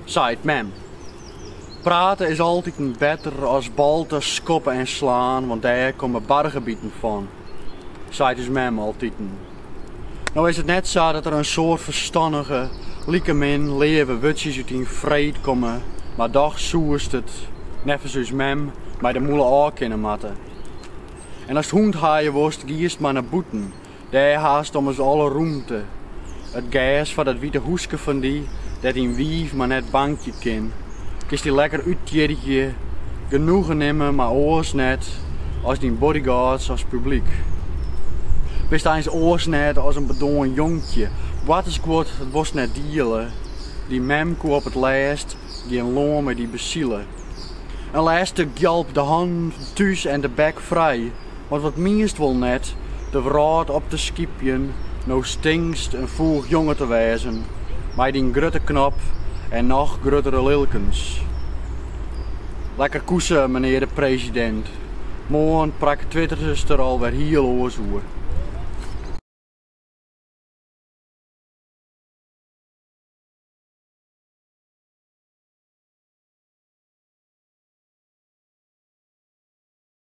Seit mem. Prate is altiten better as balte, skoppe en slaan, want dêr komme bargebiten fan, seit ús mem altiten. No is it net sa dat der in soad ferstannige, likemin leave wurdsjes út dyn freet komme, mar dochs soest it, neffens ús mem, mei de mûle ôf kinne moatte. En ast hûndhaaie wolst, giest mar nei bûten. Dêr hast ommers alle rûmte. It gers foar dat wite hûske fan dy, dêr't dyn wiif mar net bankje kin. Kinst dy lekker úttjirgje, genoegen nimme mei oars net as dyn bodyguards as publyk. Bist eins oars net as in bedoarn jonkje, boartersguod dat wolst net diele. Dyn mem koe op it lêst gjin lân mei dy besile. In lêste gjalp de hannen thús en de bek frij. Want wat mienst wol net de wrâld op te skypjen no stinkst in foech jonge te wêzen mei dyn grutte knop en noch gruttere lilkens. Lekker koese, menear de presidint. Moarn praktwitterest der al wer hiel oars oer.